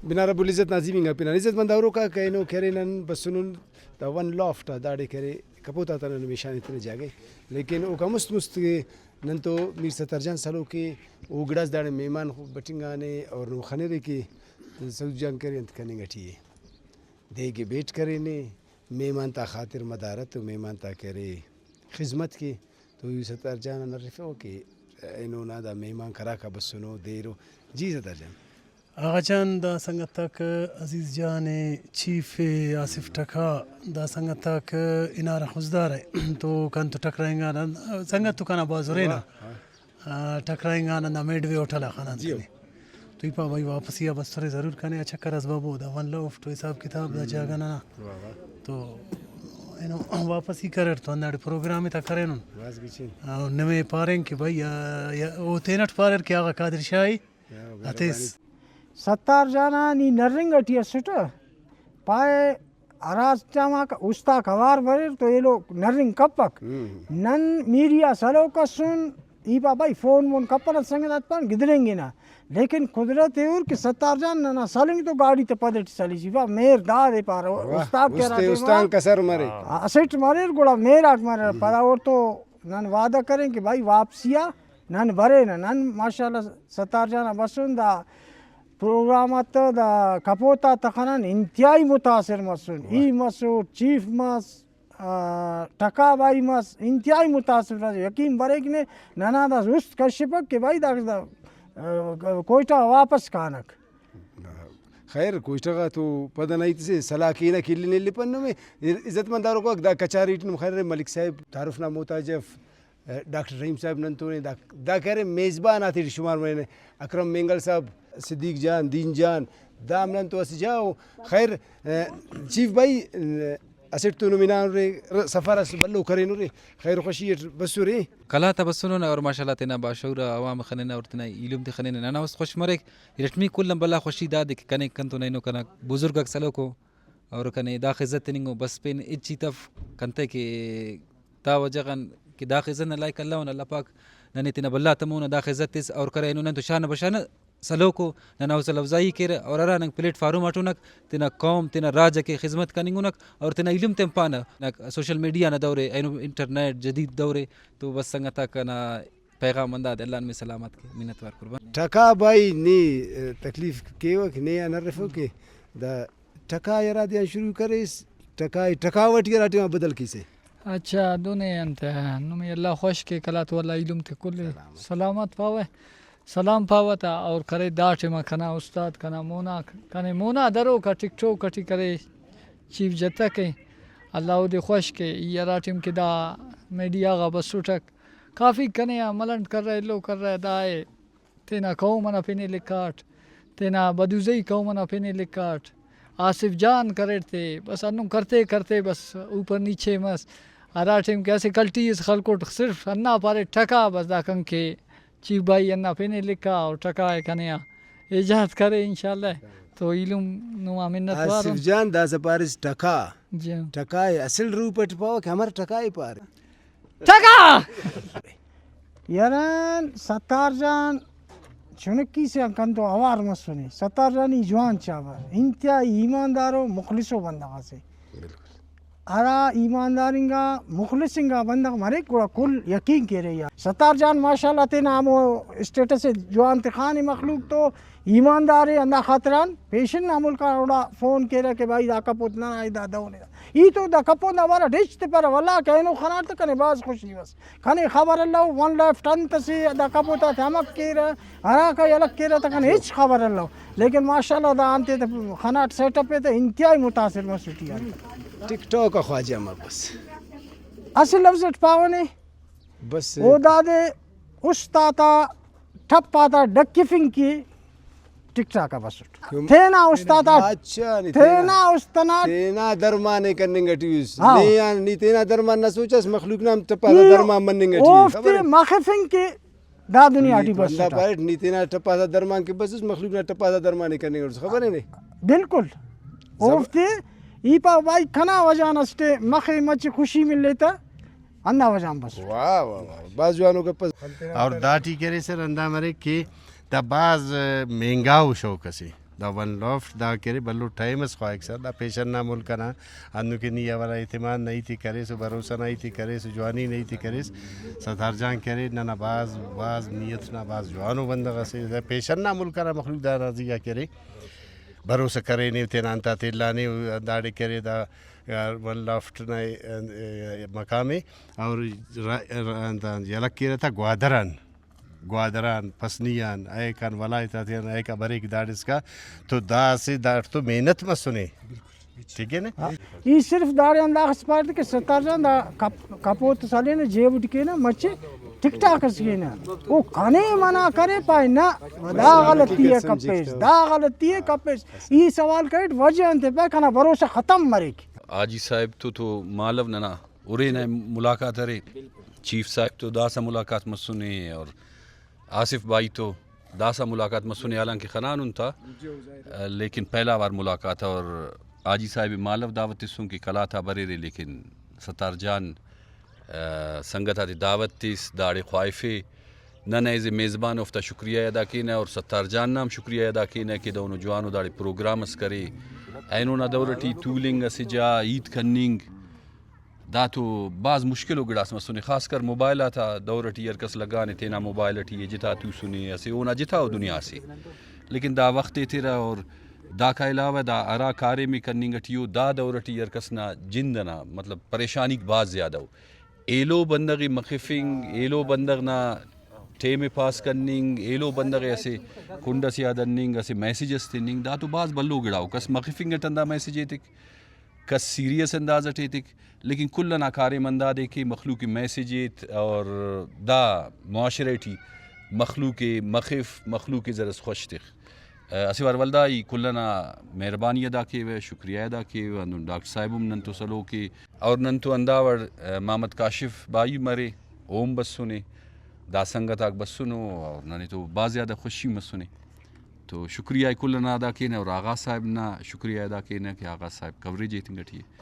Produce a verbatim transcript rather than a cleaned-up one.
بنا رب العزت نا عظیم انگا پنان۔ عزت مند اوروکا کہ اینو کہ ارے نن بسنن دا ون لافٹ آ داڑے کہ ارے کپوت آتا نن ہمیشان اتنے جاگہ، لیکن اوکا مست مست کہ نن تو میر ستار جان سلوک ءِ، او گڑاس داڑے مہمان خو-، بٹنگانے اور نم خنرے کہ سعود جان کرے انت کننگ ٹی ءِ۔ دیگ بیٹ کرینے، مہمان تا خاطر مدارت و مہمان تا کہ ارے خذمت کے، تو ای ستار جان آن ہرفوہ کہ اینو نا دا مہمان کراکا بسنو دیرو۔ جی ستار جان۔ آغا جان، دا سنگت آک عزیز جان ءِ، چیف ءِ، آصف ٹکا، دا سنگت آک انارا خضدار ءِ تو کن تو ٹکرائنگانہ۔ سنگت تو کنا بھاز ہرینہ۔ واہ، واہ۔ آ، ٹکرائنگانہ ہندا میڈ وے ہوٹل آ خنان جی۔ تینے۔ تو ای پا بھائی واپسی آ بسرے ضرور کنے آ چکر اس بابو، دا ون لوف تو حساب کتاب دا جاگہ ننا۔ واہ واہ۔ تو اینو واپسی کریر تو ہنداڑے پروگرام تا کرینن۔ بھاز گچین۔ آ، نمے پارین کہ بھائی، آ، یا، او تینٹ پاریر کہ آغا قادر شاہی یا ہتیس۔ مہربانی۔ ستار جانا نی نرنگ ٹی اسٹ، پائے ہرا ٹائما استاک اوار بریر تو ایلو نرنگ کپک۔ ہم۔ نن میڈیا سلوک اسن، ای با بھائی فون مون کپنہ سنگت آتے پان گدرینگنہ، لیکن قدرت ءِ ہُر کہ ستار جان ننا سلنگ تو گاڑی تے پد ٹی سلیس۔ ای با مہر دادے پارہ، واہ، استاد کہ ہرا است-، ٹائما استان کسر مرے۔ اسٹ مریر گڑا مہر آک مریر۔ ہم۔ پدا اوڑتو نن وعدہ کرین کہ بھائی واپسی آ نن برینہ۔ نن ماشاءاللہ ستار جان آ بسن، دا پروگرام آتا دا کپوت آتا خنان انتہائی متاثر مسن۔ واہ۔ ای مسٹ، چیف مس، آ، ٹکا بھائی مس، انتہائی متاثر مس۔ یقین بریک نے ننا دا است کشپک کہ بھائی دا، دا، آ، کوئٹہ واپس کانک۔ خیر، کوئٹہ غا تو پد ئنا ہیت سے سلاہ کینہ کہ الن الپن نمے۔ عزت مند داروکاک، دا کچاری ٹی نم خیر ملک صاحب تعارف نا محتاج اف۔ ڈاکٹر رحیم صاحب نن تونے دا، دا کہ ارے میزبان آتے ٹی شمار مرینے، اکرم مینگل صاحب، صدیق جان، دین جان، دا ہم نن تو اسہ جاہو۔ خیر، چیف بھائی، اسٹ تو نم ہنانرے، سفر اس بھلو کرینرے، خیر خوشی اٹ بسرے۔ قلات آ بسنن اور ماشاءاللہ تینا باشعور آ عوام خننہ اور تینا ایلم تے خننہ، ننا است خوش مریک۔ ارٹمی کل آن بھلا خوشی دادے کہ کنے کنتون اینو کنا بزرگ آک سلوکو۔ اور کنے داخہ عزت تننگو بس پین ہچ ہیت اف کنتئے کہ دا وجہ غان کہ داخہ عزت نا لائق الون، اللہ پاک ننے تینا بھلا تمونا داخہ عزت تس اور کرے اینو نن تو شانہ بشانہ سلوکو، ننا حوصلہ افزائی کیرہ اور ہرا نن پلیٹ فارم آٹونک تینا قوم تینا راج ئکے خذمت کننگنک اور تینا ایلم تین پانہ۔ سوشل میڈیا نا دور ءِ، اینو انٹرنیٹ جدید دور ءِ، تو بس سنگتاک کنا پیغام ہندادے، اللہ نمے سلامت کے، منت وار قربان۔ ٹکا بھائی نی، ء، تکلیف کیوہ کہ نے آن ہرفو کہ دا ٹکا ءِ ہرا دے آن شروع کریس، ٹکا ءِ ٹکاوٹ ءِ ہرا ٹائما بدل کیسے۔ اچھا، دنے انت، نمے اللہ خوش کے، کلا تو اللہ ایلم تے کل سلامت۔ سلامت پاوہ، سلام پاوہ تا، اور کرے دا ٹائما کنا استاد، کنا مونا، کنے مونا دروکا ٹک ٹوک ٹی کرے چیف جتک ءِ، اللہ اودے خوش کے۔ ای ہرا ٹائم کہ دا میڈیا غا بسٹک، کافی کنے آ ملنڈ کرہ، ایلو کرہ، دا ءِ تینا قوم ئنا پن ءِ لکھاٹ، تینا بدوزئی قوم ئنا پن ءِ لکھاٹ۔ آصف جان کریٹ تے، بس ہندن کرتے کرتے بس اوپر نیچے مس۔ ہرا ٹائم کہ اسہ کلٹی اس خلکٹ، صرف ہندا پاریٹ ٹکا، بس دا کن کہ چیف بھائی ہندا پن ءِ لکھا اور ٹکا ءِ کنے آ ایجاد کرے انشاءاللہ۔ تو ایلم نما منت وار آصف ان۔ جان، داسہ پاریس ٹکا۔ جی۔ ٹکا ءِ اصل روپ اٹ پاوہ کہ امر ٹکا ءِ پارے؟ ٹکا! یاران، ستار جان چنکی سے آن کنتو اوار مسنے۔ ستار جان ای جوان چاور، انتہائی ایماندار و مخلصو بندغ اسے۔ بالکل۔ ہرا ایماندار انگا، مخلص انگا بندغ مریک، گڑا کل یقین کیرہ۔ یا ستار جان ماشاءاللہ تینا ہمو اسٹیٹس ءِ جوان تخانے مخلوق تو، ایماندار ءِ، ہندا خاطران پیشن نا ملک آ اوڑا فون کیرہ کہ بھائی دا کپوت ننا ءِ، دا دہنے۔ ای تو دا کپوت نا بارہ ڈچ تپرہ، واللہ کہ اینو خناٹ تہ کنے بھاز خوشی مس۔ کنے خبر الو ون لیفٹ انت اسے، دا کپوت آتے ہمک کیرہ، ہراکا یلہ کیرہ تہ کنے ہچ خبر الو۔ لیکن ماشاءاللہ دا انتے تہ خناٹ سیٹ اپ ءِ تہ انتہائی متاثر مسٹی آن۔ ٹک ٹاک آ خواجہ مس۔ اسہ لفظ اٹ پاوہ نے۔ بس۔ او دادے است آتا ٹپ آتا ڈکفنگ کہ ٹک ٹاک آ بسٹ۔ کیوں؟ تینا است آتا، اچھا، نی تینا، تینا است ئنا تینا درمان ءِ کننگ ٹی اس۔ ہاں۔ نے آن نی تینا درمان نا سوچاس، مخلوق نا ہم ٹپا تا ای درمان مننگ ٹی ءِ، اوفتے خبر ءِ؟ مخفنگ کہ دا دنیا نی ٹی تو بس ہندا پاریٹ، نی تینا ٹپا تا درمان کہ بسس، مخلوق نا ٹپا تا درمان ءِ کننگ ٹی اس، خبر ءِ نے؟ بالکل۔ زب- اوفتے ای پاو بھائی کنا وجہ نا اسٹ مخے مچہ خوشی ملے تہ ہندا وجہ آن بس۔ واہ، واہ، واہ، بھاز جوانو گپ ئس۔ اور دا ٹی کہ ارے سر ہندا مریک کہ دا بھاز مہنگاؤ شوق اسے۔ دا ون لافٹ دا کہ ارے بھلو ٹائم اس خواہک سر، دا پیشن نا ملک ئنا، ہندن کہ نی ہرا اعتماد نا ہیت ءِ کریس و بھروسہ نا ہیت ءِ کریس و جوانی نا ہیت ءِ کریس، ستار جان کہ ارے ننا بھاز بھاز نیت نا بھاز جوانو بندغ اسے، دا پیشن نا ملک ئنا مخلوق دانا زیہا کہ ارے بھروسہ کرینے و تینا انت آتے الانے و داڑے کہ ارے دا ون لافٹ نا مقام ءِ اور را-، را-، انت یلہ کیرہ تا گوادر آن۔ گوادر آن، پسنی آن، ایکان ولایت آتیان ایکا بریک داڑسکا تو دا اسہ داڑتو محنت مسنے۔ ٹھیک ہے نا؟ ای صرف داڑے ہنداخس پارے کہ ستار جان دا کپ-، کپوت سلینہ، جیب ٹی کینہ، مچہ ٹک ٹاک اس کینہ۔ او کنے منع کرے پائے نہ، دا غلطی ءِ کپیس، دا غلطی ءِ کپیس۔ ای سوال کریٹ وجہ انتے پائے کنا بھروسہ ختم مریک۔ حاجی صاحب تو، تو مالو ننا ارے نا ملاقات ارے، چیف صاحب تو داسہ ملاقات مسنے اور آصف بھائی تو داسہ ملاقات مسنے، حالانکہ خنانن تا، لیکن پہلا وار ملاقات اور حاجی صاحب مالو دعوت تسن کہ قلات آ بریرے، لیکن ستار جان، آ، سنگت آتے دعوت تس، داڑے خواہفے۔ نن ایز اے میزبان اوفتا شکریہ ادا کینہ اور ستار جان نا ہم شکریہ ادا کینہ کہ دہنو جوانو داڑے پروگرام اس کرے۔ اینو نا دور ٹی تولنگ اسہ جا ہیت کننگ، دا تو بھاز مشکل ءُ گڑاس مسنے، خاص کر موبائل آتا دور ٹی ہر کس لگانے تینا موبائل ٹی ءِ، جتا توسنے، اسہ اونا جتا ءُ دنیا سے، لیکن دا وخت ایترہ اور داکا علاوہ دا ہرا کاریم ءِ کننگ ٹی ءُ، دا دور ٹی ہر کس نا جند ئنا مطلب پریشانیک بھاز زیادہ ءُ۔ ایلو بندغ ءِ مخفنگ، ایلو بندغ نا ٹائم ءِ پاس کننگ، ایلو بندغ ءِ اسہ کنڈ ئسے آ دننگ، اسہ میسج ئس تننگ، دا تو بھاز بھلو گڑا ءُ۔ کس مخفنگ اٹ ہندا میسج ایتک، کس سیریس انداز اٹ ایتک، لیکن کل ئنا کاریم ہندادے کہ مخلوق ءِ میسج ایت اور دا معاشرہ ٹی مخلوق ءِ مخف، مخلوق ءِ زرس خوش تخ۔ اسہ وار ولدا ای کل ئنا مہربانی ادا کیوہ، شکریہ ادا کیوہ، ہندن ڈاکٹر صاحب ہم نن تو سلوک ءِ اور نن تو ہندا وڑ، آ، محمد کاشف بھائی ہم ارے، اوہم بسنے، دا سنگت آک بسنو اور ننے تو بھاز زیادہ خوشی مسنے۔ تو شکریہ ءِ کل ئنا ادا کینہ اور آغاز صاحب نا شکریہ ادا کینہ کہ آغاز صاحب کوریج ایتنگ ٹی ءِ۔